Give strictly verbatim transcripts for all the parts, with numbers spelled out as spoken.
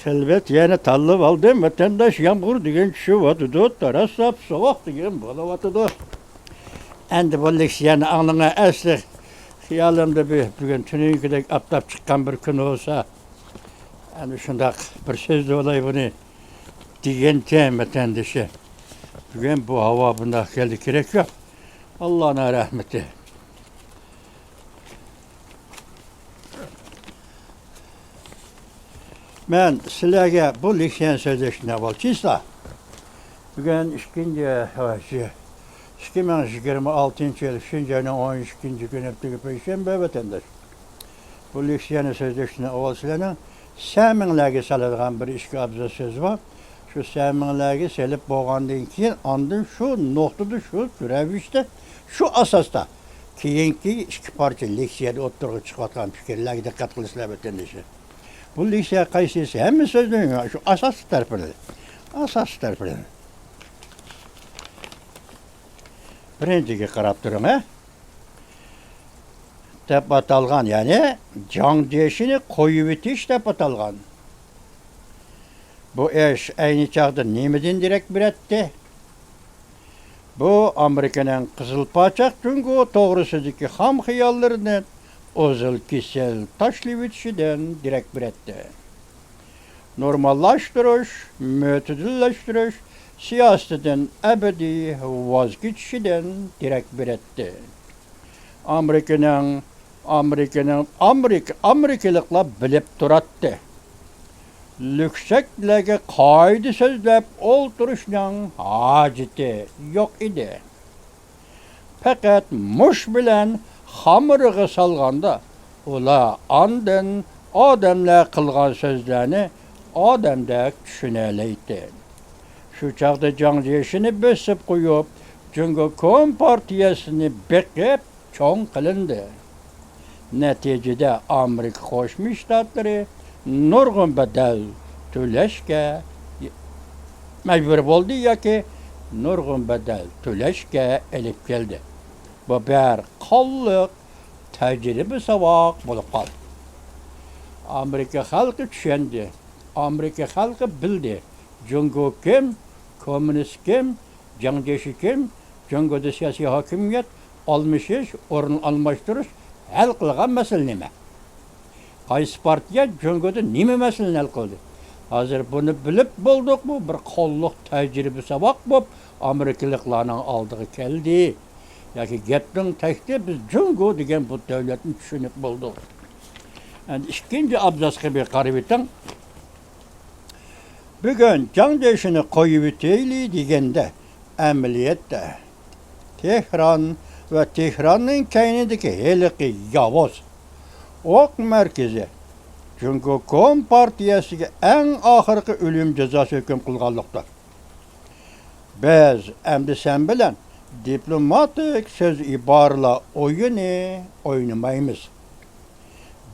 سەلبەت يەنە تاللاپ ئالدىم، ۋەتەنداش، يامغۇر دېگەن چۈشۈۋاتىدۇ، تاراسلاپ سوغۇق دېگەن بولۇۋاتىدۇ. ئەمدى بۇ لېكسىيەنى ئاڭلىغان ئەسلى خىيالىمدا بىر بۈگۈن تۈنۈگۈدەك ئاپتاپ چىققان بىر كۈن بولسا، ئەنە شۇنداق بىر سۆزلىۋالاي بۇنى دېگەنتىم، ۋەتەندىشى. بۈگۈن بۇ ھاۋا بۇنداق كەلدى، كېرەك يوق. ئاللانىڭ رەھمىتى. مەن سىلەرگە بۇ لېكسىيەنى سۆزلەشتىن ئاۋۋال چىسلا، بۈگۈن ئىككىنچى، ئىككى مىڭ يىگىرمە ئالتىنچى يىل ئۈچىنچى ئاينىڭ ئون ئىككىنچى كۈنى، بۈگۈن پەيشەنبە، ۋەتەنداش. بۇ لېكسىيەنى سۆزلەشتىن ئاۋۋال سىلەرنىڭ سەمىڭلەرگە سالىدىغان بىر ئىككى ئابزاس سۆز بار. شۇ سەمىڭلەرگە سېلىپ بولغاندىن كېيىن، ئاندىن شۇ نۇقتىدا، شۇ رەۋىشتە، شۇ ئاساستا كېيىنكى ئىككى پارچە لېكسىيەدە ئوتتۇرىغا چىقىۋاتقان پىكىرلەرگە دىققەت قىلىسىلەر، ۋەتەندىشلار. بۇ لېكسىيە قايسىسى؟ ھەممە سۆزنىڭ شۇ ئاساسلىق تەرىپىنى، ئاساسلىق تەرىپىنى. بىرىنچىگە قاراپ تۇرۇڭ، ھە؟ دەپ ئاتالغان، يەنى جاڭ جيېشىنى قويۇۋېتىش دەپ ئاتالغان. بۇ ئىش ئەينى چاغدا نېمىدىن دېرەك بېرەتتى؟ بۇ ئامېرىكىنىڭ قىزىل پاچاق جۇڭگو توغرىسىدىكى خام خىياللىرىنى ئۇزۇل كېسىل تاشلىۋېتىشىدىن دېرەك بېرەتتى. نورماللاشتۇرۇش، مۆتىدىللەشتۈرۈش سىياسىتىدىن ئەبەدىي ۋاز كېچىشىدىن دېرەك بېرەتتى. ئامېرىكىنىڭ، ئامېرىكىنىڭ، ئامېرىكا، ئامېرىكىلىقلار بىلىپ تۇراتتى. لۈكسەكلەرگە قائىدە سۆزلەپ ئولتۇرۇشنىڭ ھاجىتى يوق ئىدى. پەقەت مۇش بىلەن خامىرىغا سالغاندا، ئۇلار ئاندىن ئادەملەر قىلغان سۆزلەرنى ئادەمدەك چۈشىنەلەيتتى. شۇ چاغدا جاڭ جيېشىنى بېسىپ قويۇپ، جۇڭگو كومپارتىيەسىنى بېقىپ چوڭ قىلىندى. نەتىجىدە ئامېرىكا قوشما شتاتلىرى نۇرغۇن بەدەل تۆلەشكە مەجبۇر بولدى ياكى نۇرغۇن بەدەل تۆلەشكە ئېلىپ كەلدى. بۇ بىر قانلىق تەجرىبە ساۋاق بولۇپ قالدى. ئامېرىكا خەلقى چۈشەندى. ئامېرىكا خەلقى بىلدى. جۇڭگو كىم؟ كوممۇنىست كىم؟ جاڭ جيېشى كىم؟ جۇڭگودا سىياسىي ھاكىمىيەت ئالمىشىش، ئورۇن ئالماشتۇرۇش ھەل قىلغان مەسىلە نېمە؟ قايسى پارتىيە جۇڭگودا نېمە مەسىلىنى ھەل قىلدى؟ ھازىر بۇنى بىلىپ بولدۇق، بۇ بىر قانلىق تەجرىبە ساۋاق بولۇپ، ئامېرىكىلىقلارنىڭ ئالدىغا كەلدى. ياكى گەپنىڭ تەكتى، بىز جۇڭگو دېگەن بۇ دۆلەتنى چۈشىنىپ بولدۇق. ئەمدى ئىككىنچى ئابزاسقا بىر قارىۋېتىڭ. بۈگۈن جاڭ جيېشىنى قويۇۋېتەيلى دېگەندە، ئەمەلىيەتتە تېھران ۋە تېھراننىڭ كەينىدىكى ھېلىقى ياۋۇز ئوق مەركىزى جۇڭگو كومپارتىيەسىگە ئەڭ ئاخىرقى ئۆلۈم جازاسى ھۆكۈم قىلغانلىقتۇر. بىز ئەمدى سەن بىلەن دىپلوماتىك سۆز ئىبارىلەر ئويۇنى ئوينىمايمىز.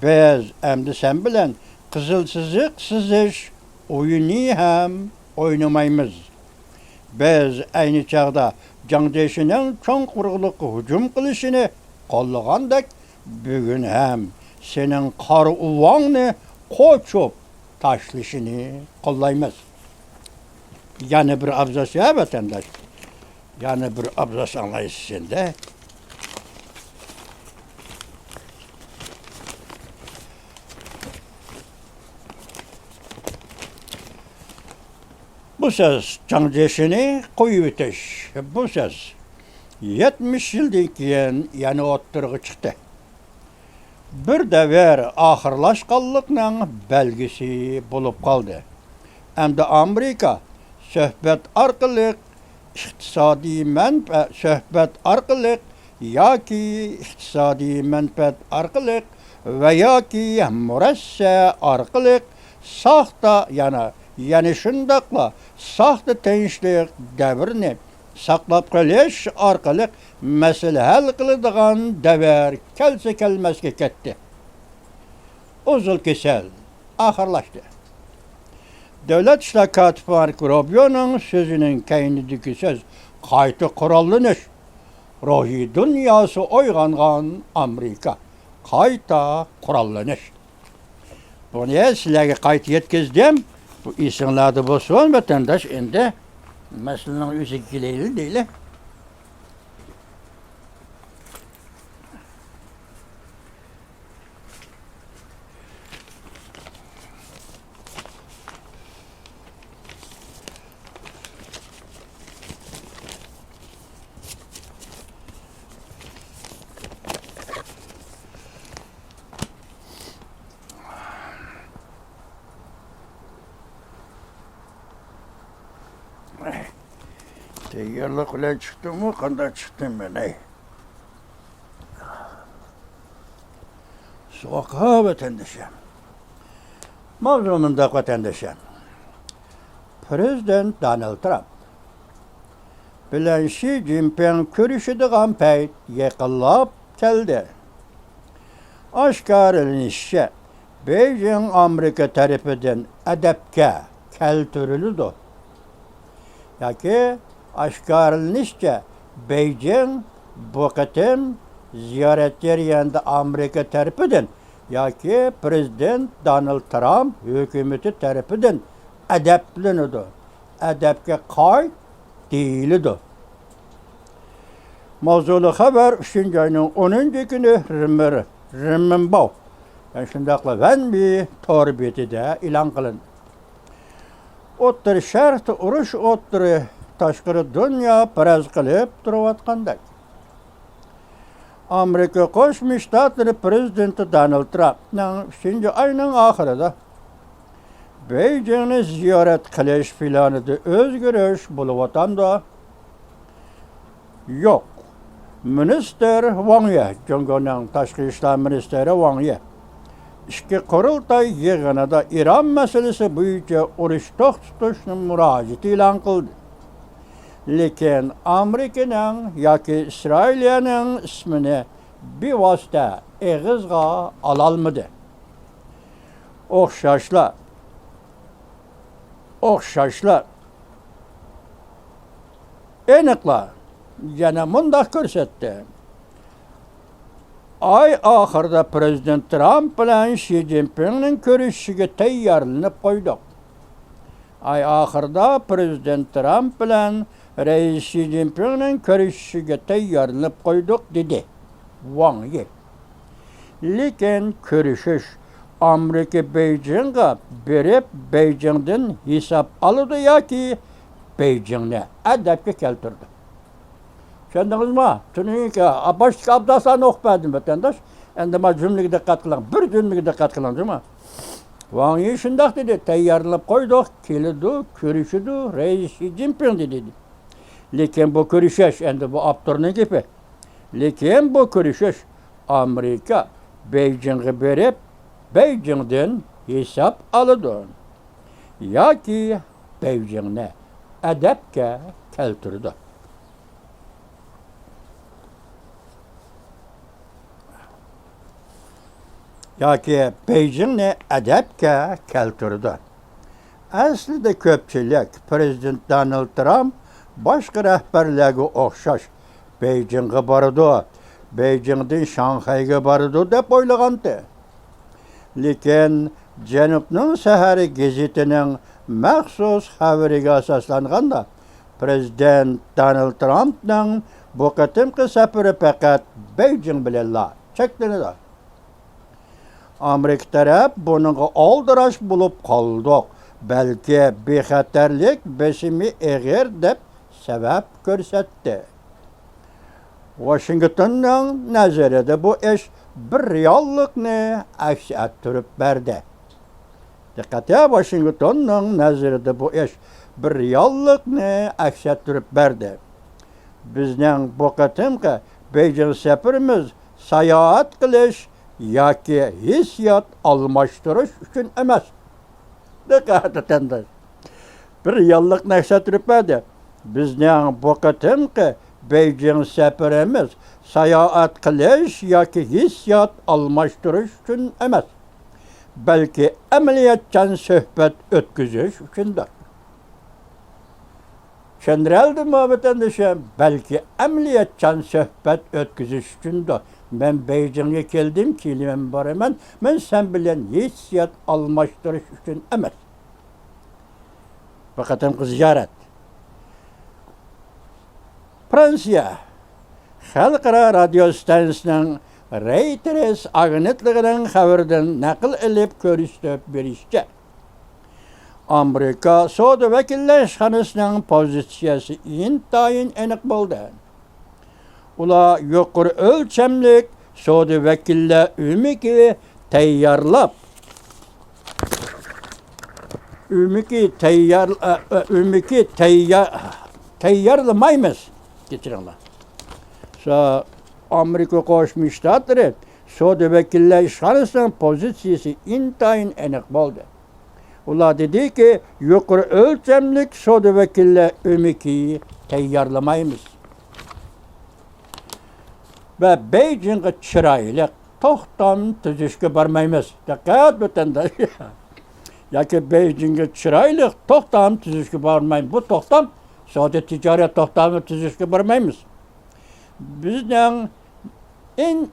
بىز ئەمدى سەن بىلەن قىزىل سىزىق سىزىش ئويۇنى ھەم ئوينىمايمىز. بىز ئەينى چاغدا جاڭ جيېشىنىڭ چوڭ قۇرۇقلۇققا ھۇجۇم قىلىشىنى قوللىغاندەك، بۈگۈن ھەم سېنىڭ قارا ئۇۋاڭنى قوچۇپ تاشلىشىنى قوللايمىز. يەنە بىر ئابزاس، ھە، ۋەتەنداش. يەنە بىر ئابزاس ئاڭلايسىز ئەمدى. بۇ سۆز، جاڭ جيېشىنى قويۇۋېتىش، بۇ سۆز يەتمىش يىلدىن كېيىن يەنە ئوتتۇرىغا چىقتى. بىر دەۋر ئاخىرلاشقانلىقنىڭ بەلگىسى بولۇپ قالدى. ئەمدى ئامېرىكا سۆھبەت ئارقىلىق ئىقتىسادىي مەنپە-، سۆھبەت ئارقىلىق ياكى ئىقتىسادىي مەنپەئەت ئارقىلىق ۋە ياكى مۇرەسسە ئارقىلىق ساختا، يەنە، يەنە شۇنداقلا ساختا تىنچلىق دەۋرىنى ساقلاپ قېلىش ئارقىلىق مەسىلە ھەل قىلىدىغان دەۋر كەلسە كەلمەسكە كەتتى. ئۇزۇل كېسەل ئاخىرلاشتى. دۆلەت ئىشلار كاتىپى ماركو روبىيونىڭ سۆزىنىڭ كەينىدىكى سۆز قايتا قوراللىنىش. روھىي دۇنياسى ئويغانغان ئامېرىكا. قايتا قوراللىنىش. بۇنى سىلەرگە قايتا يەتكۈزدۈم. بۇ ئېسىڭلاردا بولسۇن، ۋەتەنداش، ئەمدى مەسىلىنىڭ ئۆزىگە كېلەيلى دەيلى. تەييارلىق بىلەن چىقتىممۇ، قانداق چىقتىم مەن، ھەي؟ سوغۇق ۋەتەندىشىم. ماۋزۇ مۇنداق، ۋەتەندىشىم. پىرېزىدېنت دونالد ترامپ بىلەن شى جىنپىڭ كۆرۈشىدىغان پەيت يېقىنلاپ كەلدى. ئاشكارىلىنىشىچە، بېيجىڭ ئامېرىكا تەرىپىدىن ئەدەپكە كەلتۈرۈلىدۇ. ياكى ئاشكارىلىنىشىچە، بېيجىڭ بۇ قېتىم زىيارەت جەريانىدا ئامېرىكا تەرىپىدىن ياكى پىرېزىدېنت دونالد ترامپ ھۆكۈمىتى تەرىپىدىن ئەدەپلىنىدۇ، ئەدەپكە قايت دېيىلىدۇ. ماۋزۇلۇق خەۋەر ئۈچىنچى ئاينىڭ ئونىنچى كۈنى رېمېر-، رېنمىنباۋ، يەنى شۇنداقلا ۋەنبى تور بېتىدە ئېلان قىلىندى. ئوتتۇرا شەرقتە ئۇرۇش ئوتتۇرى تاشقىرى دۇنيا پەرەز قىلىپ تۇرۇۋاتقاندەك. ئامېرىكا قوشما شتاتلىرى پىرېزىدېنتى دونالد ترامپنىڭ ئۈچىنچى ئاينىڭ ئاخىرىدا بېيجىڭنى زىيارەت قىلىش پىلانىدا ئۆزگىرىش بولۇۋاتامدۇ؟ يوق. مىنىستىر ۋاڭ يى، جۇڭگونىڭ تاشقى ئىشلار مىنىستىرى ۋاڭ يى ئىككى قۇرۇلتاي يىغىنىدا ئىران مەسىلىسى بويىچە ئۇرۇش توختىتىشنى مۇراجىئەت ئېلان قىلدى. لېكىن ئامېرىكىنىڭ ياكى ئىسرائىلىيەنىڭ ئىسمىنى بىۋاسىتە ئېغىزغا ئالالمىدى. ئوخشاشلا، ئوخشاشلا، ئېنىقلا يەنە مۇنداق كۆرسەتتى. ئاي ئاخىرىدا پىرېزىدېنت ترامپ بىلەن شى جىنپىڭنىڭ كۆرۈشۈشىگە تەييارلىنىپ قويدۇق. ئاي ئاخىرىدا پىرېزىدېنت ترامپ بىلەن رەئىس شى جىنپىڭنىڭ كۆرۈشۈشىگە تەييارلىنىپ قويدۇق، دېدى ۋاڭ يى. لېكىن كۆرۈشۈش ئامېرىكا بېيجىڭغا بېرىپ، بېيجىڭدىن ھېساب ئالىدۇ ياكى بېيجىڭنى ئەدەپكە كەلتۈرىدۇ. چۈشەندىڭىزمۇ؟ تۈنۈگۈنكى باشتىكى ئابزاسلارنى ئوقۇپ بەردىم، ۋەتەنداش. ئەمدى ما جۈملىگە دىققەت قىلىڭ. بىر جۈملىگە دىققەت قىلىڭ، جۇمۇ. ۋاڭ يى شۇنداق دېدى، تەييارلىنىپ قويدۇق، كېلىدۇ، كۆرۈشىدۇ رەئىس شى جىنپىڭ، دېدى. لېكىن بۇ كۆرۈشۈش، ئەمدى بۇ ئاپتورنىڭ گېپى. لېكىن بۇ كۆرۈشۈش ئامېرىكا بېيجىڭغا بېرىپ، بېيجىڭدىن ھېساب ئالىدۇ ياكى بېيجىڭنى ئەدەپكە كەلتۈرىدۇ. ياكى بېيجىڭنى ئەدەپكە كەلتۈرىدۇ. ئەسلىدە كۆپچىلىك پىرېزىدېنت دونالد ترامپ باشقا رەھبەرلەرگە ئوخشاش بېيجىڭغا بارىدۇ، بېيجىڭدىن شاڭخەيگە بارىدۇ دەپ ئويلىغانتى. لېكىن جەنۇبنىڭ سەھەرى گېزىتىنىڭ مەخسۇس خەۋىرىگە ئاساسلانغاندا، پىرېزىدېنت دونالد ترامپنىڭ بۇ قېتىمقى سەپىرى پەقەت بېيجىڭ بىلەنلا چەكلىنىدۇ. ئامېرىكا تەرەپ بۇنىڭغا ئالدىراش بولۇپ قالدۇق، بەلكى بىخەتەرلىك بېسىمى ئېغىر دەپ سەۋەب كۆرسەتتى. ۋاشىنگتوننىڭ نەزىرىدە بۇ ئىش بىر رېئاللىقنى ئەكس ئەتتۈرۈپ بەردى. دىققەت، ۋاشىنگتوننىڭ نەزىرىدە بۇ ئىش بىر رېئاللىقنى ئەكس ئەتتۈرۈپ بەردى. بىزنىڭ بۇ قېتىمقى بېيجىڭ سەپىرىمىز ساياھەت قىلىش ياكى ھېسسىيات ئالماشتۇرۇش ئۈچۈن ئەمەس. دىققەت، ۋەتەنداش. بىر رېئاللىقنى ئەكس ئەتتۈرۈپ بەردى. بىزنىڭ بۇ قېتىمقى بېيجىڭ سەپىرىمىز ساياھەت قىلىش ياكى ھېسسىيات ئالماشتۇرۇش ئۈچۈن ئەمەس، بەلكى ئەمەلىيەتچان سۆھبەت ئۆتكۈزۈش ئۈچۈندۇر. چۈشەندۈرەلىدىممۇ، ۋەتەندىشىم؟ بەلكى ئەمەلىيەتچان سۆھبەت ئۆتكۈزۈش ئۈچۈندۇر. مەن بېيجىڭغا كەلدىم، كېلىمەن، بارىمەن. مەن سەن بىلەن ھېسسىيات ئالماشتۇرۇش ئۈچۈن ئەمەس. بۇ قېتىمقى زىيارەت. فرانسىيە خەلقئارا رادىيو ئىستانسىسىنىڭ رەيتېرس ئاگېنتلىقىنىڭ خەۋىرىدىن نەقىل ئېلىپ كۆرسىتىپ بېرىشىچە، ئامېرىكا سودا ۋەكىللەر ئىشخانىسىنىڭ پوزىتسىيەسى ئىنتايىن ئېنىق بولدى. ئۇلار يۇقىرى ئۆلچەملىك سودا ۋەكىللەر ئۆمىكى تەييارلاپ، ئۆمىكى تەييار، ئە، ئە، ئۆمىكى تەييار، تەييارلىمايمىز. كەچۈرۈڭلار. شۇ ئامېرىكا قوشما شتاتلىرى سودا ۋەكىللەر ئىشخانىسىنىڭ پوزىتسىيىسى ئىنتايىن ئېنىق بولدى. ئۇلار دېدىكى، يۇقىرى ئۆلچەملىك سودا ۋەكىللەر ئۆمىكى تەييارلىمايمىز. ۋە بېيجىڭغا چىرايلىق توختام تۈزۈشكە بارمايمىز. دىققەت، ۋەتەنداش! ياكى بېيجىڭغا چىرايلىق توختام تۈزۈشكە بارمايمىز. بۇ توختام سودا تىجارەت توختامى تۈزۈشكە بارمايمىز. بىزنىڭ ئىن-،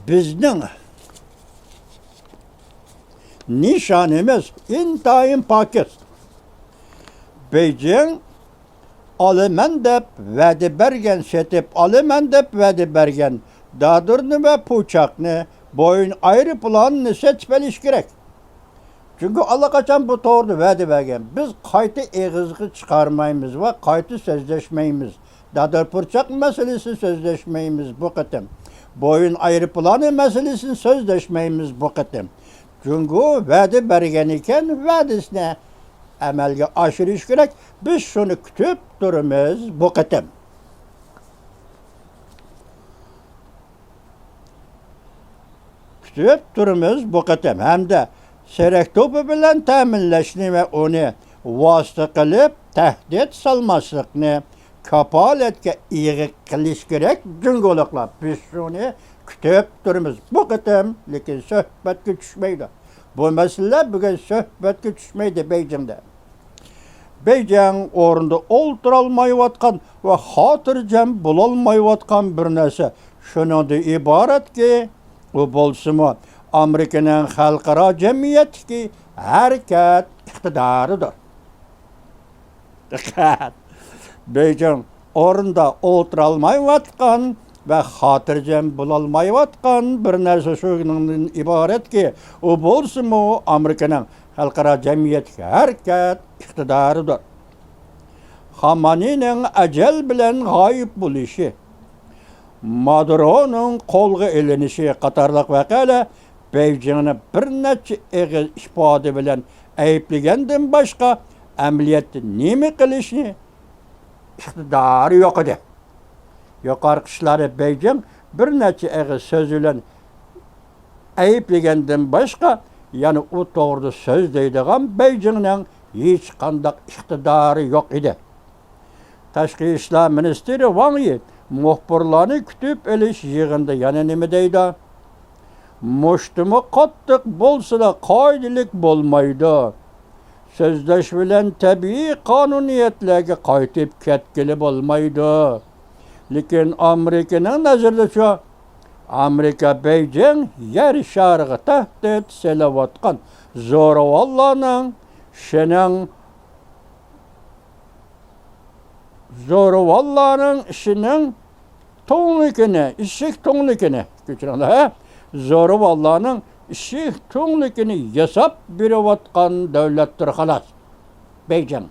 بىزنىڭ نىشانىمىز ئىنتايىن پاكىز. بېيجىڭ ئالىمەن دەپ ۋەدە بەرگەن، سېتىپ ئالىمەن دەپ ۋەدە بەرگەن دادۇرنى ۋە پۇچاقنى، بويىڭ ئايروپىلانىنى سېتىپ ئېلىش كېرەك. جۇڭگو ئاللىقاچان بۇ توغرىدا ۋەدە بەرگەن. بىز قايتا ئېغىزغا چىقارمايمىز ۋە قايتا سۆزلەشمەيمىز. دادۇر پۇچاق مەسىلىسىنى سۆزلەشمەيمىز بۇ قېتىم. بويىڭ ئايروپىلانى مەسىلىسىنى سۆزلەشمەيمىز بۇ قېتىم. جۇڭگو ۋەدە بەرگەن ئىكەن، ۋەدىسىنى ئەمەلگە ئاشۇرۇش كېرەك. بىز شۇنى كۈتۈپ تۇرىمىز بۇ قېتىم. كۈتۈپ تۇرىمىز بۇ قېتىم ھەمدە سېرىق توپى بىلەن تەمىنلەشنى ۋە ئۇنى ۋاسىتە قىلىپ تەھدىت سالماسلىقنى كاپالەتكە ئىگە قىلىش كېرەك، جۇڭگولۇقلار. بىز شۇنى كۈتۈپ تۇرىمىز بۇ قېتىم، لېكىن سۆھبەتكە چۈشمەيدۇ. بۇ مەسىلىلەر بۈگۈن سۆھبەتكە چۈشمەيدۇ بېيجىڭدە. بېيجىڭ ئورنىدا ئولتۇرالمايۋاتقان ۋە خاتىرجەم بولالمايۋاتقان بىر نەرسە شۇنىڭدىن ئىبارەتكى، ئۇ بولسىمۇ ئامېرىكىنىڭ خەلقئارا جەمئىيەتتىكى ھەرىكەت ئىقتىدارىدۇر. دىققەت! بېيجىڭ ئورنىدا ئولتۇرالمايۋاتقان ۋە خاتىرجەم بولالمايۋاتقان بىر نەرسە شۇنىڭدىن ئىبارەتكى، ئۇ بولسىمۇ ئامېرىكىنىڭ خەلقئارا جەمئىيەتتىكى ھەرىكەت ئىقتىدارىدۇر. خامانىنىڭ ئەجەل بىلەن غايىب بولۇشى، مادۇرونىڭ قولغا ئېلىنىشى قاتارلىق ۋەقەلەر بېيجىڭنى بىر نەچچە ئېغىز ئىپادە بىلەن ئەيىبلىگەندىن باشقا، ئەمەلىيەتتە نېمە قىلىشنى ئىقتىدارى يوق ئىدى. يۇقىرىقى ئىشلارنى بېيجىڭ بىر نەچچە ئېغىز سۆز بىلەن ئەيىبلىگەندىن باشقا، يەنە ئۇ توغرىدا سۆزلەيدىغان بېيجىڭنىڭ ھېچقانداق ئىقتىدارى يوق ئىدى. تاشقى ئىشلار مىنىستىرى ۋاڭ يى مۇخبىرلارنى كۈتۈپ ئېلىش يىغىنىدا يەنە نېمە دەيدۇ؟ مۇشتىمۇ قاتتىق بولسىلا قائىدىلىك بولمايدۇ. سۆزلەش بىلەن تەبىئىي قانۇنىيەتلەرگە قايتىپ كەتكىلى بولمايدۇ. لېكىن ئامېرىكىنىڭ نەزىرىدىچۇ؟ ئامېرىكا بېيجىڭ يەر شارىغا تەھدىت سېلىۋاتقان زورىۋاللارنىڭ ئىشىنىڭ زورىۋاللارنىڭ ئىشىنىڭ تۇڭلۇقىنى، ئىشىك تۇڭلۇقىنى، كەچۈرۈڭلار، ھە؟ زورىۋاللارنىڭ ئىشىك تۇڭلۇقىنى ياساپ بېرىۋاتقان دۆلەتتۇر، خالاس. بېيجىڭ.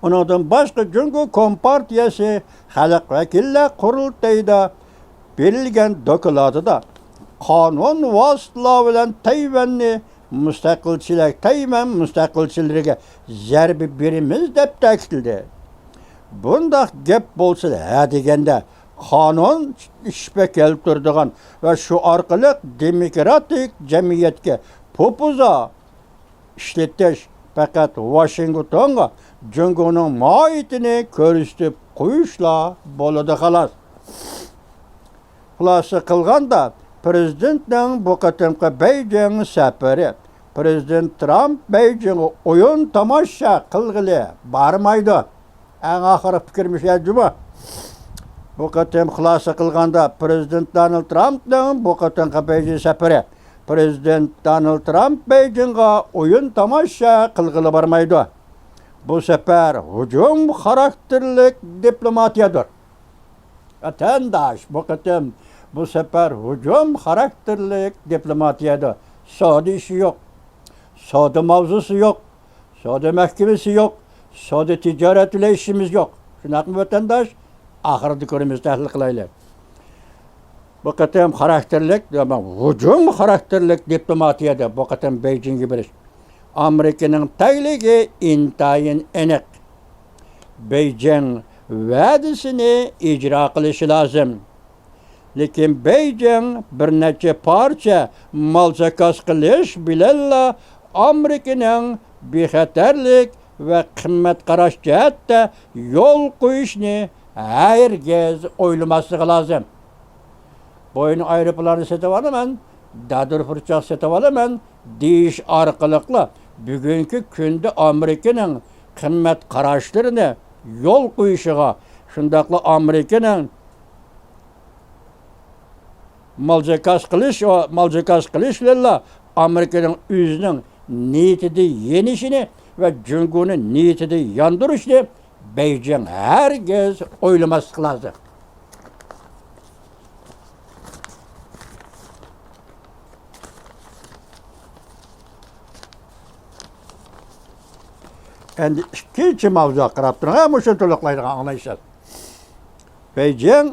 ئۇنىڭدىن باشقا، جۇڭگو كومپارتىيەسى خەلق ۋەكىللەر قۇرۇلتىيىدا بېرىلگەن دوكلاتىدا قانۇن ۋاسىتىلار بىلەن تەيۋەننى مۇستەقىلچىلەر، تەيۋەن مۇستەقىلچىلىرىگە زەربە بېرىمىز دەپ تەكىتلىدى. بۇنداق گەپ بولسىلا، ھە دېگەندە قانۇن ئىشپە كەلتۈرىدىغان ۋە شۇ ئارقىلىق دېموكراتىك جەمئىيەتكە پوپۇزا ئىشلىتىش پەقەت ۋاشىنگتونغا جۇڭگونىڭ ماھىيىتىنى كۆرسىتىپ قويۇشلا بولىدۇ، خالاس. خۇلاسە قىلغاندا، پىرېزىدېنتنىڭ بۇ قېتىمقى بېيجىڭ سەپىرى، پىرېزىدېنت ترامپ بېيجىڭغا ئويۇن تاماشا قىلغىلى بارمايدۇ. ئەڭ ئاخىرقى پىكرىم شۇ جۇمۇ. بۇ قېتىم خۇلاسە قىلغاندا، پىرېزىدېنت دونالد ترامپنىڭ بۇ قېتىمقى بېيجىڭ سەپىرى، پرېزىدېنت دونالد ترامپ بېيجىڭغا ئويۇن تاماشا قىلغىلى بارمايدۇ. بۇ سەپەر ھۇجۇم خاراكتېرلىك دىپلوماتىيەدۇر. ۋەتەنداش، بۇ قېتىم، بۇ سەپەر ھۇجۇم خاراكتېرلىك دىپلوماتىيەدۇر. سودا ئىشى يوق. سودا ماۋزۇسى يوق. سودا مەھكىمىسى يوق. سودا تىجارەت بىلەن ئىشىمىز يوق. شۇنداقمۇ، ۋەتەنداش؟ ئاخىرىدا كۆرىمىز، تەھلىل قىلايلى. بۇ قېتىم خاراكتېرلىك، ھۇجۇم خاراكتېرلىك دىپلوماتىيەدە بۇ قېتىم بېيجىڭگە بېرىش. ئامېرىكىنىڭ تەگلىكى ئىنتايىن ئېنىق. بېيجىڭ ۋەدىسىنى ئىجرا قىلىشى لازىم. لېكىن بېيجىڭ بىر نەچچە پارچە مال زاكاز قىلىش بىلەنلا ئامېرىكىنىڭ بىخەتەرلىك ۋە قىممەت قاراش جەھەتتە يول قويۇشنى ھەرگىز ئويلىماسلىقى لازىم. بويىڭ ئايروپىلانى سېتىۋالىمەن، دادۇر پۇرچاق سېتىۋالىمەن دېيىش ئارقىلىقلا بۈگۈنكى كۈندە ئامېرىكىنىڭ قىممەت قاراشلىرىنى يول قويۇشىغا، شۇنداقلا ئامېرىكىنىڭ مال زاكاز قىلىش، مال زاكاز قىلىش بىلەنلا ئامېرىكىنىڭ ئۆزىنىڭ نىيىتىدىن يېنىشىنى ۋە جۇڭگونى نىيىتىدىن ياندۇرۇشنى بېيجىڭ ھەرگىز ئويلىماسلىقى لازىم. ئەمدى ئىككىنچى ماۋزۇغا قاراپ تۇرۇڭ، ھە، مۇشۇنى تولۇقلايدىغان ئاڭلايسىز. بېيجىڭ،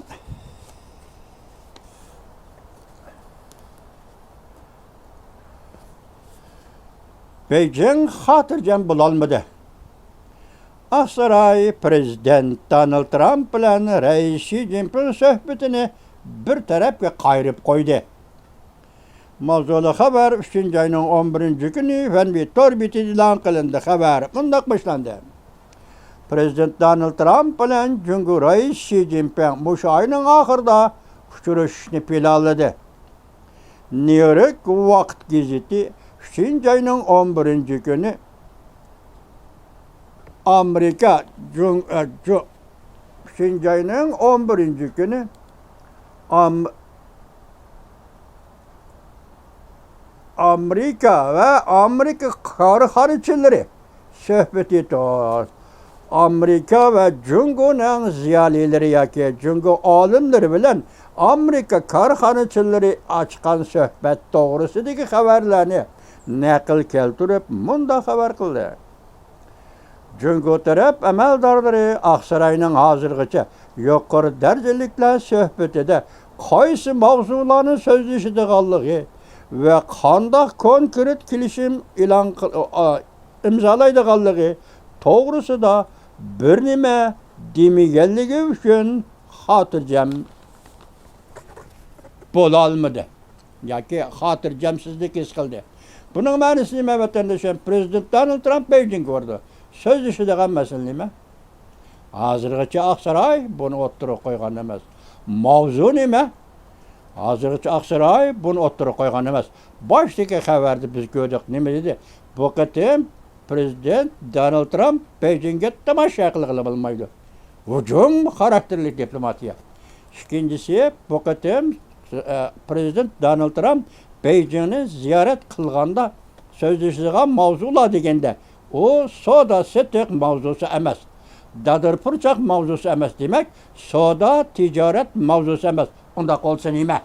بېيجىڭ خاتىرجەم بولالمىدى. ئاقساراي پرېزىدېنت دونالد ترامپ بىلەن رەئىس شى جىنپىڭ سۆھبىتىنى بىر تەرەپكە قايرىپ قويدى. ماۋزۇلۇق خەۋەر ئۈچىنچى ئاينىڭ ئون بىرىنچى كۈنى فېنۋېي تور بېتىدە ئېلان قىلىندى. خەۋەر مۇنداق باشلاندى. پرېزىدېنت دونالد ترامپ بىلەن جۇڭگو رەئىسى شى جىنپىڭ مۇشۇ ئاينىڭ ئاخىرىدا ئۇچرىشىشنى پىلانلىدى. نيۇ يورك ۋاقىت گېزىتى ئۈچىنچى ئاينىڭ ئون بىرىنچى كۈنى ئامېرىكا جۇڭ-، ئە، جۇ-، ئۈچىنچى ئاينىڭ ئون بىرىنچى كۈنى ئام-، ئامېرىكا ۋە ئامېرىكا كارخانىچىلىرى سۆھبىتى توغرا. ئامېرىكا ۋە جۇڭگونىڭ زىيالىيلىرى ياكى جۇڭگو ئالىملىرى بىلەن ئامېرىكا كارخانىچىلىرى ئاچقان سۆھبەت توغرىسىدىكى خەۋەرلەرنى نەقىل كەلتۈرۈپ، مۇنداق خەۋەر قىلدى. جۇڭگو تەرەپ ئەمەلدارلىرى ئاقساراينىڭ ھازىرغىچە يۇقىرى دەرىجىلىكلەر سۆھبىتىدە قايسى ماۋزۇلارنى سۆزلىشىدىغانلىقى ۋە قانداق كونكرېت كېلىشىم ئېلان قىل-، ئا، ئىمزالايدىغانلىقى توغرىسىدا بىر نېمە دېمىگەنلىكى ئۈچۈن خاتىرجەم بولالمىدى ياكى خاتىرجەمسىزلىك ھېس قىلدى. بۇنىڭ مەنىسى نېمە، ۋەتەندىشىم؟ پرېزىدېنت دونالد ترامپ بېيجىڭغا بارىدۇ. سۆزلىشىدىغان مەسىلە نېمە؟ ھازىرغىچە ئاقساراي بۇنى ئوتتۇرىغا قويغان ئەمەس. ماۋزۇ نېمە؟ ھازىرغىچە ئاقساراي بۇنى ئوتتۇرىغا قويغان ئەمەس. باشتىكى خەۋەردە بىز كۆردۇق. نېمە دېدى؟ بۇ قېتىم پرېزىدېنت دونالد ترامپ بېيجىڭگە تاماشا قىلغىلى بولمايدۇ. ھۇجۇم خاراكتېرلىك دىپلوماتىيە. ئىككىنچىسى، بۇ قېتىم، ئە، پرېزىدېنت دونالد ترامپ بېيجىڭنى زىيارەت قىلغاندا سۆزلىشىدىغان ماۋزۇلار دېگەندە، ئۇ سودا سېتىق ماۋزۇسى ئەمەس، دادۇر پۇرچاق ماۋزۇسى ئەمەس، دېمەك، سودا تىجارەت ماۋزۇسى ئەمەس. ئۇنداق بولسا نېمە؟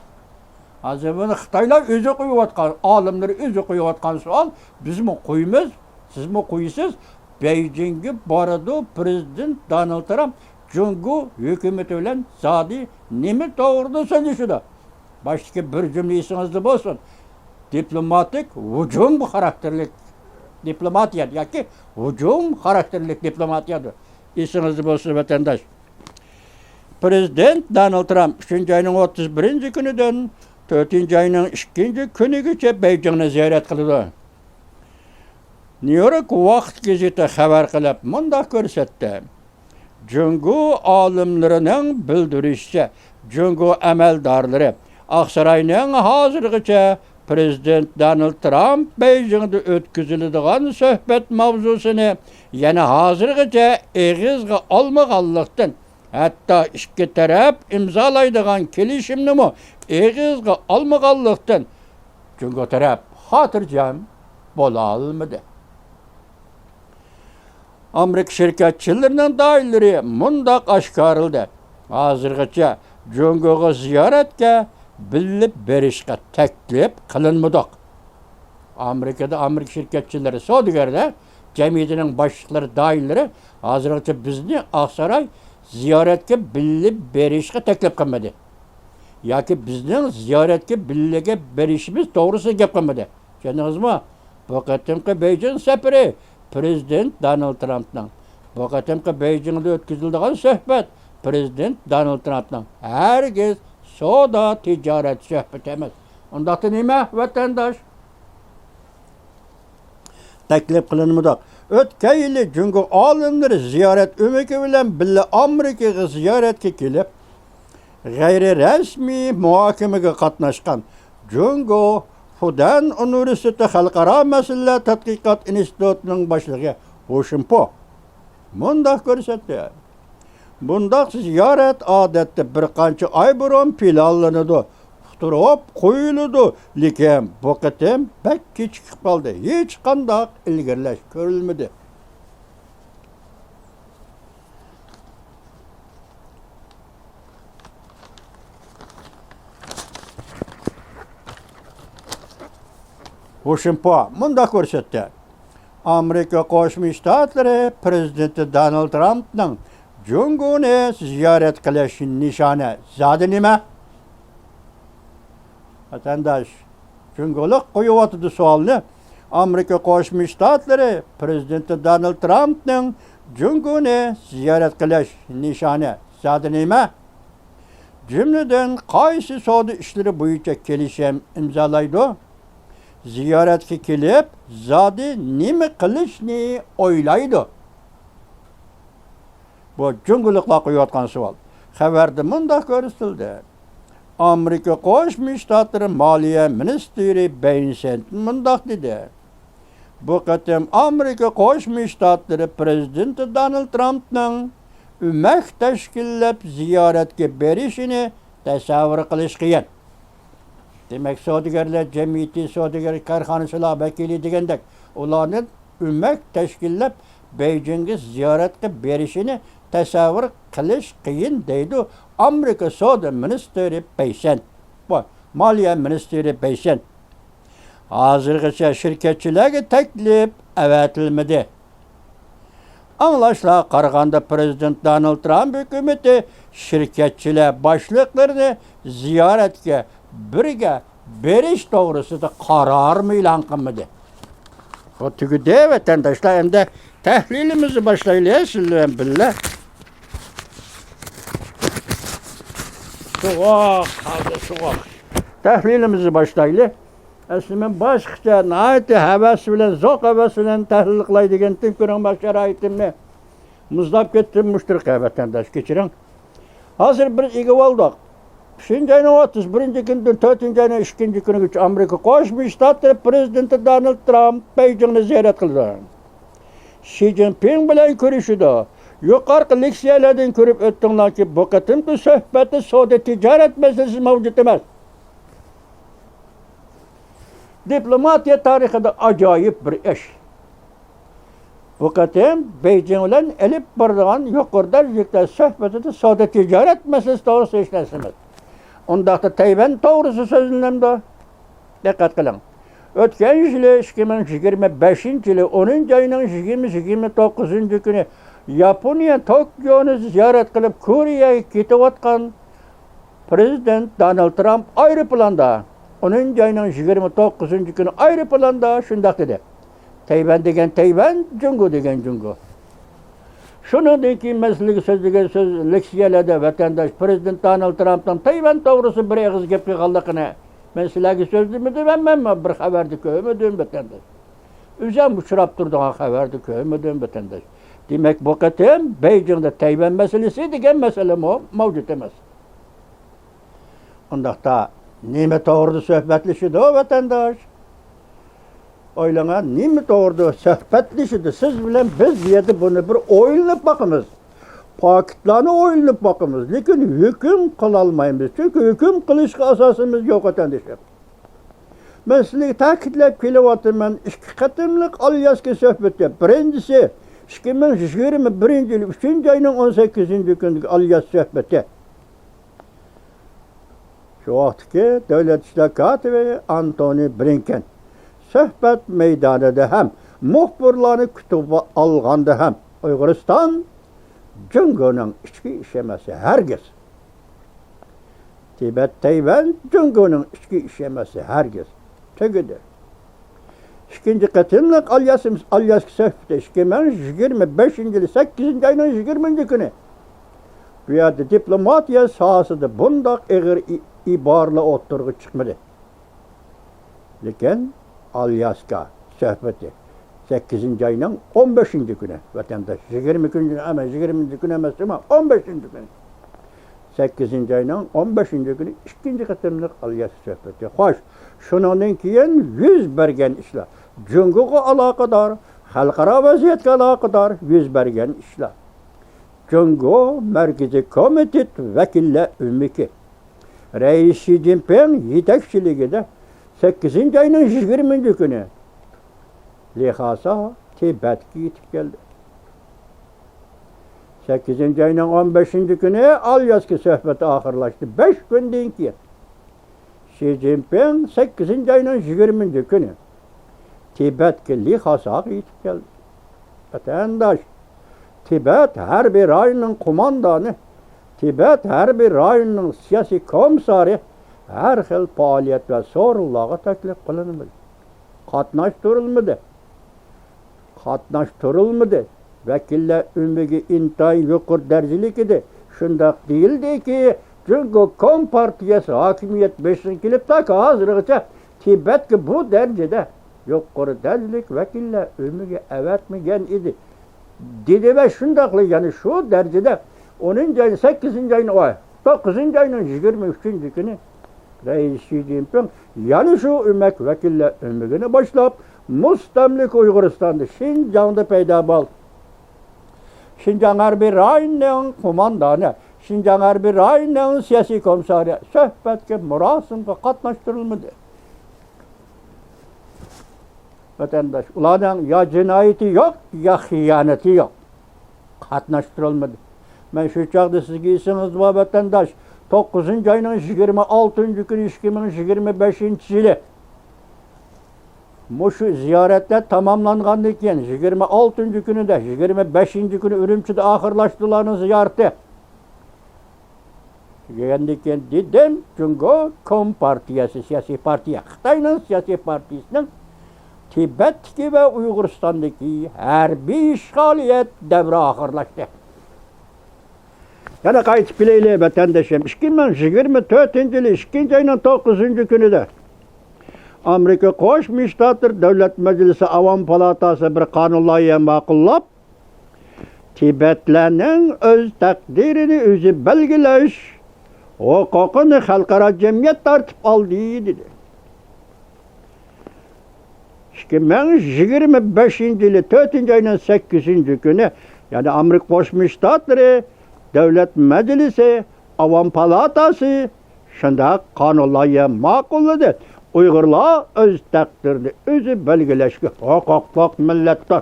ھازىر بۇنى خىتايلار ئۆزى قويۇۋاتقان، ئالىملىرى ئۆزى قويۇۋاتقان سوئال، بىزمۇ قويىمىز، سىزمۇ قويىسىز. بېيجىڭگە بارىدۇ پرېزىدېنت دونالد ترامپ، جۇڭگو ھۆكۈمىتى بىلەن زادى نېمە توغرىدا سۆزلىشىدۇ؟ باشتىكى بىر جۈملە ئېسىڭىزدە بولسۇن. دىپلوماتىك ھۇجۇم خاراكتېرلىك دىپلوماتىيە ياكى ھۇجۇم خاراكتېرلىك دىپلوماتىيەدۇر. ئېسىڭىزدە بولسۇن، ۋەتەنداش. پرېزىدېنت دونالد ترامپ ئۈچىنچى ئاينىڭ ئوتتۇز بىرىنچى كۈنىدىن تۆتىنچى ئاينىڭ ئىككىنچى كۈنىگىچە بېيجىڭنى زىيارەت قىلىدۇ. نيۇ يورك ۋاقىت گېزىتى خەۋەر قىلىپ مۇنداق كۆرسەتتى. جۇڭگو ئالىملىرىنىڭ بىلدۈرۈشىچە، جۇڭگو ئەمەلدارلىرى ئاقساراينىڭ ھازىرغىچە پرېزىدېنت دونالد ترامپ بېيجىڭدا ئۆتكۈزۈلىدىغان سۆھبەت ماۋزۇسىنى يەنە ھازىرغىچە ئېغىزغا ئالمىغانلىقتىن، ھەتتا ئىككى تەرەپ ئىمزالايدىغان كېلىشىمنىمۇ ئېغىزغا ئالمىغانلىقتىن، جۇڭگو تەرەپ خاتىرجەم بولالمىدى. ئامېرىكا شىركەتچىلىرىنىڭ دائىرىلىرى مۇنداق ئاشكارىلىدى: ھازىرغىچە جۇڭگوغا زىيارەتكە بىللە بېرىشقا تەكلىپ قىلىنمىدۇق. ئامېرىكىدا ئامېرىكا شىركەتچىلىرى، سودىگەرلەر جەمئىيىتىنىڭ باشلىقلىرى، دائىرىلىرى ھازىرغىچە بىزنى ئاقساراي زىيارەتكە بىللە بېرىشقا تەكلىپ قىلمىدى ياكى بىزنىڭ زىيارەتكە بىللە بېرىشىمىز توغرىسىدا گەپ قىلمىدى. چۈشەندىڭىزمۇ؟ بۇ قېتىمقى بېيجىڭ سەپىرى پىرېزىدېنت دونالد ترامپنىڭ، بۇ قېتىمقى بېيجىڭدا ئۆتكۈزۈلىدىغان سۆھبەت پىرېزىدېنت دونالد ترامپنىڭ ھەرگىز سودا تىجارەت سۆھبىتى ئەمەس. ئۇنداقتا نېمە، ۋەتەنداش؟ تەكلىپ قىلىنمىدۇق. ئۆتكەن يىلى جۇڭگو ئالىملىرى زىيارەت ئۆمىكى بىلەن بىللە ئامېرىكىغا زىيارەتكە كېلىپ، غەيرىي رەسمىي مۇھاكىمىگە قاتناشقان جۇڭگو فۇدەن ئۇنىۋېرسىتېتى خەلقئارا مەسىلىلەر تەتقىقات ئىنستىتۇتىنىڭ باشلىقى ھۇ شىنپو مۇنداق كۆرسەتتى: بۇنداق زىيارەت ئادەتتە بىر قانچە ئاي بۇرۇن پىلانلىنىدۇ، ئۇقتۇرۇپ قويۇلىدۇ، لېكىن بۇ قېتىم بەك كېچىكىپ قالدى، ھېچقانداق ئىلگىرىلەش كۆرۈلمىدى. ھۇ شىنپو مۇنداق كۆرسەتتى: ئامېرىكا قوشما شتاتلىرى پىرېزىدېنتى دونالد ترامپنىڭ جۇڭگونى زىيارەت قىلىش نىشانى زادى نېمە؟ ۋەتەنداش، جۇڭگولۇق قويۇۋاتىدۇ سوئالنى. ئامېرىكا قوشما شتاتلىرى پىرېزىدېنتى دونالد ترامپنىڭ جۇڭگونى زىيارەت قىلىش نىشانى زادى نېمە؟ جۈملىدىن، قايسى سودا ئىشلىرى بويىچە كېلىشىم ئىمزالايدۇ؟ زىيارەتكە كېلىپ، زادى نېمە قىلىشنى ئويلايدۇ؟ بۇ جۇڭگولۇقلار قويۇۋاتقان سوئال. خەۋەردە مۇنداق كۆرسىتىلدى: ئامېرىكا قوشما شتاتلىرى مالىيە مىنىستىرى بېيسېنت مۇنداق دېدى: بۇ قېتىم ئامېرىكا قوشما شتاتلىرى پىرېزىدېنتى دونالد ترامپنىڭ ئۆمەك تەشكىللەپ زىيارەتكە بېرىشىنى تەسەۋۋۇر قىلىش قىيىن. دېمەك، سودىگەرلەر جەمئىيىتى، سودىگەر كارخانىسىلار ۋەكىلى دېگەندەك، ئۇلارنى ئۆمەك تەشكىللەپ بېيجىڭغا زىيارەتكە بېرىشىنى تەسەۋۋۇر قىلىش قىيىن، دەيدۇ ئامېرىكا سودا مىنىستىرى بېيسېنت. بۇ مالىيە مىنىستىرى بېيسېنت. ھازىرغىچە شىركەتچىلەرگە تەكلىپ ئەۋەتىلمىدى. ئاڭلاشلارغا قارىغاندا، پىرېزىدېنت دونالد ترامپ ھۆكۈمىتى شىركەتچىلەر باشلىقلىرىنى زىيارەتكە بىرگە بېرىش توغرىسىدا قارارمۇ ئېلان قىلمىدى. بۇ تۈگىدى، ۋەتەنداشلار. ئەمدى تەھلىلىمىزنى باشلايلى سىز بىلەن بىللە. سوغۇق، ھازىر سوغۇق. تەھلىلىمىزنى باشلايلى. ئەسلى مەن باشقىچە، ناھايىتى ھەۋەس بىلەن، زوق ھەۋەس بىلەن تەھلىل قىلاي دېگەنتىم، كۆرۈڭ، مانا شارائىتىمنى. مۇزلاپ كەتتىم، مۇشتەرى ۋەتەنداش، كەچۈرۈڭ. ھازىر بىز ئىگە بولدۇق. ئۈچىنچى ئاينىڭ ئوتتۇز بىرىنچى كۈنىدىن تۆتىنچى ئاينىڭ ئىككىنچى كۈنىگىچە ئامېرىكا قوشما شتاتلىرى پىرېزىدېنتى دونالد ترامپ بېيجىڭنى زىيارەت قىلىدۇ. شى جىنپىڭ بىلەن كۆرۈشىدۇ. يۇقىرىقى لېكسىيەلەردىن كۆرۈپ ئۆتتۈڭلاركى، بۇ قېتىمقى سۆھبەتتە سودا تىجارەت مەسىلىسى مەۋجۇت ئەمەس. دىپلوماتىيە تارىخىدا ئاجايىپ بىر ئىش. بۇ قېتىم بېيجىڭ بىلەن ئېلىپ بارىدىغان يۇقىرى دەرىجىلىك سۆھبىتىدە سودا تىجارەت مەسىلىسى توغرىسىدا ھېچ نەرسە ئەمەس. ئۇنداقتا تەيۋەن توغرىسىدا سۆزلىنەمدۇ؟ دىققەت قىلىڭ. ئۆتكەن يىلى، ئىككى مىڭ يىگىرمە بەشىنچى يىلى ئونىنچى ئاينىڭ يىگىرمە، يىگىرمە توققۇزىنچى كۈنى ياپونىيە توكيونى زىيارەت قىلىپ، كورېيەگە كېتىۋاتقان پىرېزىدېنت دونالد ترامپ ئايروپىلاندا، ئونىنچى ئاينىڭ يىگىرمە توققۇزىنچى كۈنى ئايروپىلاندا شۇنداق دېدى: تەيۋەن دېگەن تەيۋەن، جۇڭگو دېگەن جۇڭگو. شۇنىڭدىن كېيىن مەن سىلەرگە سۆزلىگەن سۆز، لېكسىيەلەردە ۋەتەنداش پىرېزىدېنت دونالد ترامپنىڭ تەيۋەن توغرىسىدا بىر ئېغىز گەپ قىلغانلىقىنى مەن سىلەرگە سۆزلىمىدىم، ھەم مەن بىر خەۋەردە كۆرمىدىم، ۋەتەنداش. ئۆزۈم ئۇچراپ تۇرىدىغان خەۋەردە كۆرمىدىم، ۋەتەنداش. دېمەك، بۇ قېتىم بېيجىڭدا تەيۋەن مەسىلىسى دېگەن مەسىلىمۇ مەۋجۇت ئەمەس. ئۇنداقتا نېمە توغرىدا سۆھبەتلىشىدۇ، ۋەتەنداش؟ ئويلىڭا، نېمە توغرىدا سۆھبەتلىشىدۇ؟ سىز بىلەن بىز بۇ يەردە بۇنى بىر ئويلىنىپ باقىمىز. پاكىتلارنى ئويلىنىپ باقىمىز، لېكىن ھۆكۈم قىلالمايمىز. چۈنكى ھۆكۈم قىلىشقا ئاساسىمىز يوق، ۋەتەندىشىم. مەن سىزگە تەكىتلەپ كېلىۋاتىمەن، ئىككى قېتىملىق ئالياسكا سۆھبىتى. بىرىنچىسى، ئىككى مىڭ يىگىرمە بىرىنچى يىل ئۈچىنچى ئاينىڭ ئون سەككىزىنچى كۈنىدىكى ئالياس سۆھبىتى. شۇ ۋاقىتتىكى دۆلەت ئىشلار كاتىپى ئانتونى بلىنكېن سۆھبەت مەيدانىدا ھەم مۇخبىرلارنى كۈتۈپ ئالغاندا ھەم ئۇيغۇرىستان جۇڭگونىڭ ئىچكى ئىشى ئەمەس، ھەرگىز. تىبەت، تەيۋەن جۇڭگونىڭ ئىچكى ئىشى ئەمەس، ھەرگىز. تۈگىدى. ئىككىنچى قېتىملىق ئالياس-، ئالياسكا سۆھبىتى ئىككى مىڭ يىگىرمە بەشىنچى يىلى سەككىزىنچى ئاينىڭ يىگىرمىنچى كۈنى. بۇ يەردە دىپلوماتىيە ساھەسىدە بۇنداق ئېغىر ئى-، ئىبارىلەر ئوتتۇرىغا چىقمىدى. لېكىن ئالياسكا سۆھبىتى سەككىزىنچى ئاينىڭ ئون بەشىنچى كۈنى، ۋەتەنداش، يىگىرمە كۈنى ئەمەس، يىگىرمىنچى كۈنى ئەمەس، جۇما، ئون بەشىنچى كۈنى. سەككىزىنچى ئاينىڭ ئون بەشىنچى كۈنى ئىككىنچى قېتىملىق ئالياسكا سۆھبىتى. خوش، شۇنىڭدىن كېيىن يۈز بەرگەن ئىشلار، جۇڭگوغا ئالاقىدار، خەلقئارا ۋەزىيەتكە ئالاقىدار يۈز بەرگەن ئىشلار. جۇڭگو مەركىزىي كومىتېت ۋەكىللەر ئۆمىكى رەئىس شى جىنپىڭ يېتەكچىلىكىدە سەككىزىنچى ئاينىڭ يىگىرمىنچى كۈنى لى خاسا تىبەتكە يېتىپ كەلدى. سەككىزىنچى ئاينىڭ ئون بەشىنچى كۈنى ئالياسكا سۆھبىتى ئاخىرلاشتى. بەش كۈندىن كېيىن شى جىنپىڭ سەككىزىنچى ئاينىڭ يىگىرمىنچى كۈنى تىبەتكە لى خاساغا يېتىپ كەلدى. ۋەتەنداش، تىبەت ھەربىي رايونىنىڭ قوماندانى، تىبەت ھەربىي رايونىنىڭ سىياسىي كومىسسارى ھەر خىل پائالىيەت ۋە سورۇنلارغا تەكلىپ قىلىنمىدى. قاتناشتۇرۇلمىدى. قاتناشتۇرۇلمىدى. ۋەكىللەر ئۆمىكى ئىنتايىن يۇقىرى دەرىجىلىك ئىدى. شۇنداق دېيىلدىكى، جۇڭگو كومپارتىيەسى ھاكىمىيەت بېشىغا كېلىپ، تاكى ھازىرغىچە تىبەتكە بۇ دەرىجىدە يۇقىرى دەرىجىلىك ۋەكىللەر ئۆمىكى ئەۋەتمىگەن ئىدى، دېدى ۋە شۇنداقلا يەنە شۇ دەرىجىدە ئونىنچى ئاينىڭ، سەككىزىنچى ئاينىڭ، ئاي، توققۇزىنچى ئاينىڭ يىگىرمە ئۈچىنچى كۈنى رەئىس شى جىنپىڭ يەنە شۇ ئۆمەك ۋەكىللەر ئۆمىكىنى باشلاپ، مۇستەملىكە ئۇيغۇرىستاندا، شىنجاڭدا پەيدا بولدى. شىنجاڭ ھەربىي رايونىنىڭ قوماندانى، شىنجاڭ ھەربىي رايونىنىڭ سىياسىي كومىسسارى سۆھبەتكە، مۇراسىمغا قاتناشتۇرۇلمىدى. ۋەتەنداش، ئۇلارنىڭ يا جىنايىتى يوق، يا خىيانىتى يوق. قاتناشتۇرۇلمىدى. مەن شۇ چاغدا سىزگە، ئېسىڭىزدە بار، ۋەتەنداش، توققۇزىنچى ئاينىڭ يىگىرمە ئالتىنچى كۈنى، ئىككى مىڭ يىگىرمە بەشىنچى يىلى مۇشۇ زىيارەتلەر تاماملانغاندىن كېيىن، يىگىرمە ئالتىنچى كۈنىدە، يىگىرمە بەشىنچى كۈنى ئۈرۈمچىدە ئاخىرلاشتى ئۇلارنىڭ زىيارىتى. دېگەندىن كېيىن دېدىم، جۇڭگو كومپارتىيەسى، سىياسىي پارتىيە، خىتاينىڭ سىياسىي پارتىيىسىنىڭ تىبەتتىكى ۋە ئۇيغۇرىستاندىكى ھەربىي ئىشغالىيەت دەۋرى ئاخىرلاشتى. يەنە قايتىپ كېلەيلى، ۋەتەندىشىم. ئىككى مىڭ يىگىرمە تۆتىنچى يىلى ئىككىنچى ئاينىڭ توققۇزىنچى كۈنىدە ئامېرىكا قوشما شتاتلىرى دۆلەت مەجلىسى ئاۋام پالاتاسى بىر قانۇن لايىھە ماقۇللاپ، تىبەتلەرنىڭ ئۆز تەقدىرىنى ئۆزى بەلگىلەش ھوقۇقىنى خەلقئارا جەمئىيەت تارتىپ ئالدى، دېدى. ئىككى مىڭ يىگىرمە بەشىنچى يىلى تۆتىنچى ئاينىڭ سەككىزىنچى كۈنى، يەنى ئامېرىكا قوشما شتاتلىرى دۆلەت مەجلىسى ئاۋام پالاتاسى شۇنداق قانۇن لايىھە ماقۇللىدى. ئۇيغۇرلار ئۆز تەقدىرىنى ئۆزى بەلگىلەشكە ھوقۇقلۇق مىللەتتۇر.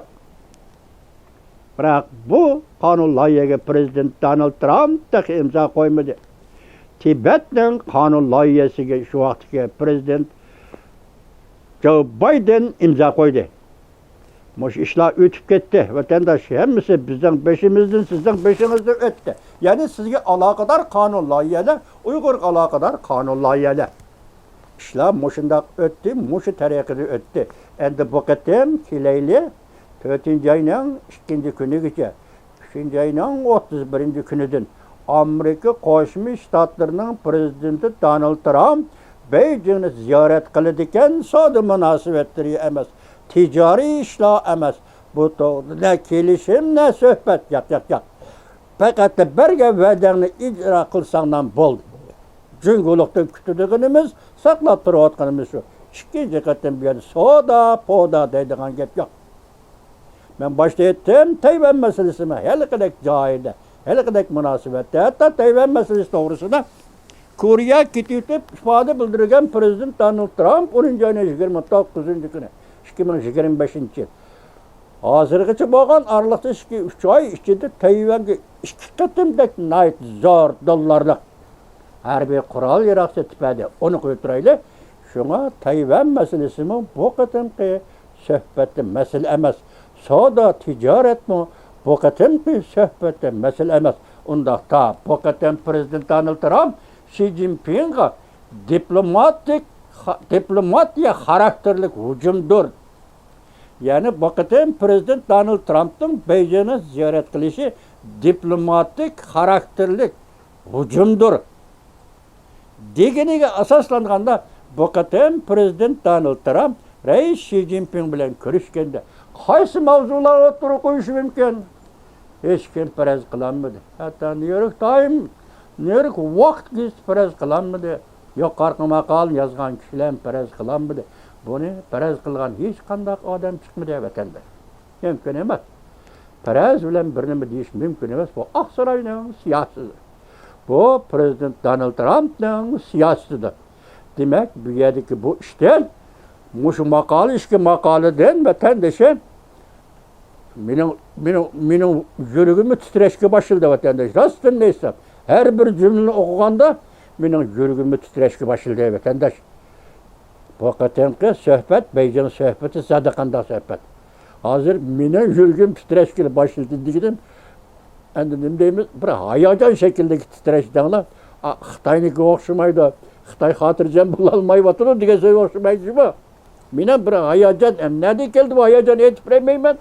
بىراق بۇ قانۇن لايىھەگە پىرېزىدېنت دونالد ترامپ تېخى ئىمزا قويمىدى. تىبەتنىڭ قانۇن لايىھەسىگە شۇ ۋاقىتتىكى پىرېزىدېنت جو بايدېن ئىمزا قويدى. مۇشۇ ئىشلار ئۆتۈپ كەتتى، ۋەتەنداش، ھەممىسى بىزنىڭ بېشىمىزدىن، سىزنىڭ بېشىڭىزدىن ئۆتتى. يەنى سىزگە ئالاقىدار قانۇن لايىھەلەر، ئۇيغۇرغا ئالاقىدار قانۇن لايىھەلەر. ئىشلار مۇشۇنداق ئۆتتى، مۇشۇ تەرىقىدە ئۆتتى. ئەمدى بۇ قېتىم كېلەيلى، تۆتىنچى ئاينىڭ ئىككىنچى كۈنىگىچە، ئۈچىنچى ئاينىڭ ئوتتۇز بىرىنچى كۈنىدىن ئامېرىكا قوشما شتاتلىرىنىڭ پىرېزىدېنتى دونالد ترامپ بېيجىڭنى زىيارەت قىلىدىكەن، سودا مۇناسىۋەتلىرى ئەمەس، تىجارىي ئىشلار ئەمەس، بۇ توغرىدا نە كېلىشىم، نە سۆھبەت. ياق، ياق، ياق. پەقەت بەرگەن ۋەدەڭنى ئىجرا قىلساڭلار بولدى. جۇڭگولۇقتىن كۈتىدىغىنىمىز، ساقلاپ تۇرۇۋاتقىنىمىز شۇ. ئىككىنچى قېتىم بۇ يەردە سودا، پودا دەيدىغان گەپ يوق. مەن باشتا ئېيتتىم، تەيۋەن مەسىلىسىمۇ ھېلىقىدەك جايىدا، ھېلىقىدەك مۇناسىۋەتتە، ھەتتا تەيۋەن مەسىلىسى توغرىسىدا كورېيەگە كېتىۋېتىپ ئىپادە بىلدۈرگەن پىرېزىدېنت دونالد ترامپ ئونىنچى ئاينىڭ يىگىرمە توققۇزىنچى كۈنى، ئىككى مىڭ يىگىرمە بەشىنچى يىل. ھازىرغىچە بولغان ئارىلىقتا ئىككى، ئۈچ ئاي ئىچىدە تەيۋەنگە ئىككى قېتىمدەك ناھايىتى زور دوللارلىق ھەربىي قورال ياراغ سېتىپ بەردى. ئۇنى قويۇپ تۇرايلى. شۇڭا تەيۋەن مەسىلىسىمۇ بۇ قېتىمقى سۆھبەتتە مەسىلە ئەمەس. سودا تىجارەتمۇ بۇ قېتىمقى سۆھبەتتە مەسىلە ئەمەس. ئۇنداقتا بۇ قېتىم پىرېزىدېنت دونالد ترامپ شى جىنپىڭغا دىپلوماتىك، دىپلوماتىيە خاراكتېرلىك ھۇجۇمدۇر. يەنى بۇ قېتىم پىرېزىدېنت دونالد ترامپنىڭ بېيجىڭنى زىيارەت قىلىشى دىپلوماتىك خاراكتېرلىك ھۇجۇمدۇر دېگىنىگە ئاساسلانغاندا، بۇ قېتىم پىرېزىدېنت دونالد ترامپ رەئىس شى جىنپىڭ بىلەن كۆرۈشكەندە قايسى ماۋزۇلارنى ئوتتۇرىغا قويۇشى مۇمكىن؟ ھېچكىم پەرەز قىلالمىدى. ھەتتا نيۇ يورك تايم، نيۇ يورك ۋاقىت گېزىتى پەرەز قىلالمىدى. يۇقىرىقى ماقالىنى يازغان كىشىلەرمۇ پەرەز قىلالمىدى. بۇنى پەرەز قىلغان ھېچقانداق ئادەم چىقمىدى، ۋەتەنداش. مۇمكىن ئەمەس. پەرەز بىلەن بىر نېمە دېيىش مۇمكىن ئەمەس. بۇ ئاقساراينىڭ سىياسىتى. بۇ پىرېزىدېنت دونالد ترامپنىڭ سىياسىتىدۇر. دېمەك، بۇ يەردىكى بۇ ئىشتىن مۇشۇ ماقالە، ئىككى ماقالىدىن ۋەتەندىشىم مېنىڭ، مېنىڭ، مېنىڭ يۈرىكىممۇ تىترەشكە باشلىدى، ۋەتەنداش. راستىنى ئېيتسام، ھەر بىر جۈملىنى ئوقۇغاندا مېنىڭ يۈرىكىممۇ تىترەشكە باشلىدى، ۋەتەنداش. بۇ قېتىمقى سۆھبەت، بېيجىڭ سۆھبىتى زادى قانداق سۆھبەت؟ ھازىر مېنىڭ يۈرىكىم تىترەشكىلى باشلىدى دېگىنىم، ئەمدى نېمە دەيمىز؟ بىر ھاياجان شەكلىدىكى تىترەش دەڭلار. ئا، خىتاينىڭكىگە ئوخشىمايدۇ. خىتاي خاتىرجەم بولالمايۋاتىدۇ دېگەن سۆزگە ئوخشىمايدۇ شۇمۇ؟ مېنىڭ بىر ھاياجان، ئەم، نەدىن كەلدى بۇ ھاياجان ئېيتىپ بېرەلمەيمەن.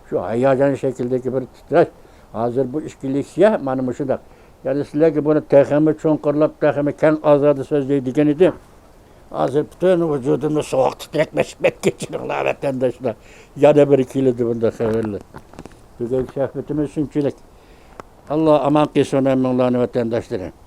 شۇ ھاياجان شەكلىدىكى بىر تىترەش. ھازىر بۇ ئىككى لېكسىيە مانا مۇشۇنداق. يەنى سىلەرگە بۇنى تېخىمۇ چوڭقۇرلاپ، تېخىمۇ كەڭ ئازادە سۆزلەي دېگەن ئىدىم. ھازىر پۈتۈن ۋۇجۇدۇمنى سوغۇق تىترەك بېسىپ كەتكەن، چىدىڭلار ۋەتەنداشلار. يەنە بىر كېلىدۇ بۇنداق خەۋەرلەر. بۈگۈنكى سۆھبىتىمىز شۇنچىلىك. ئاللا ئامان قىلسۇن ھەممىڭلارنى، ۋەتەنداشلىرىم.